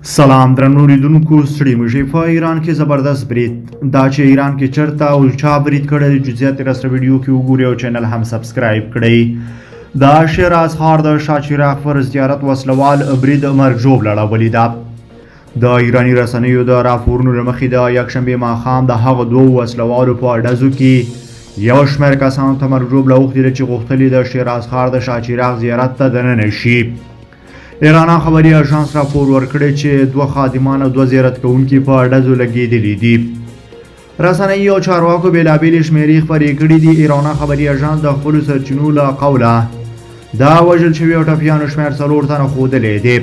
سلام درنو لیدونکو، ستړي مه شئ. په ایران کې زبردست برید، دا چې ایران کې چرته او چا برید کړی دی، جزئیات راسره ویډیو کې وګورئ او چینل هم سبسکرایب کړئ. د شیراز ښار د شاه چراغ پر زیارت وسلوال برید مرګ ژوبله اړولې ده. د ایراني رسنیو د راپورونو له مخې، د یکشنبې ماښام د هغو دوو وسلوالو په ډزو کې یو شمېر کسانو ته مرګ ژوبله اوښتې ده چې غوښتل یې د شیراز ښار د شاه چراغ زیارت ته دننه شي. ایرانا خبري اژانس راپور ورکړی چې دوه خادمان او دوه زیارت کوونکي په ډزو لګېدلي دي. رسنۍ او چارواکو بېلابېلې شمېرې خپرې کړې دي. ایرانا خبري اژانس د خپلو سرچینو له قوله د وژل شویو او ټپیانو شمېر 4 تنه ښودلی دی.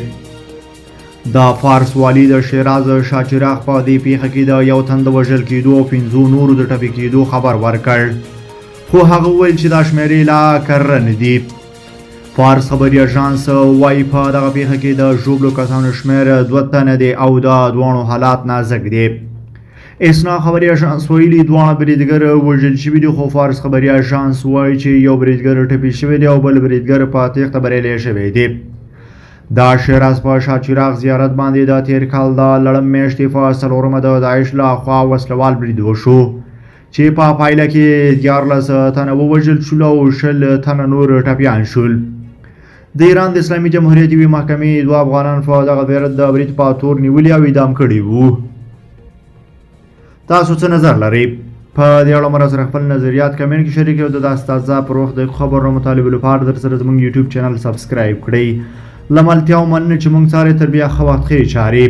د فارس والي د شیراز شاه چراغ په دې پیښه کې د یو تن د وژل کېدو او 5 نورو د ټپي کېدو خبر ورکړ، خو هغه وویل چې دا شمېرې لا کره نه دي. فارس خبري اژانس وایي په دغه پیښه کې د ژوبلو کسانو شمېر 2 تنه دی او د دواړو حالات نازک دی. اسنا خبري اژانس ویلي دواړه بریدګر وژل شوي دي، خو فارس خبري اژانس وایي چې یو بریدګر ټپي شوی دی او بل بریدګر په تېښته بریالی شوی دی. د شیراز په شاه چراغ زیارت باندې د تېر کال د لړم میاشتې په 4مه د داعش له خوا وسلوال برید وشو چې په پایله کې 13 تنه ووژل شول او 20 تنه نور ټپیان شول. د ایران د اسلامي جمهوریت یوې محکمې دوه افغانان په دغه زیارت د برید په تور نیولي او اعدام کړي وو. تاسو څه نظر لرئ په دې اړه؟ مو راسره خپل نظریات کمنټ کې شریک او د داسې تازه پر وخت د خبرونو مطالبو لپاره در سره زموږ یوټیوب چینل سبسکرایب کړئ. له ملتیا او مننه چې موږ څارئ. تر بیا ښه وخت، ښې چارې.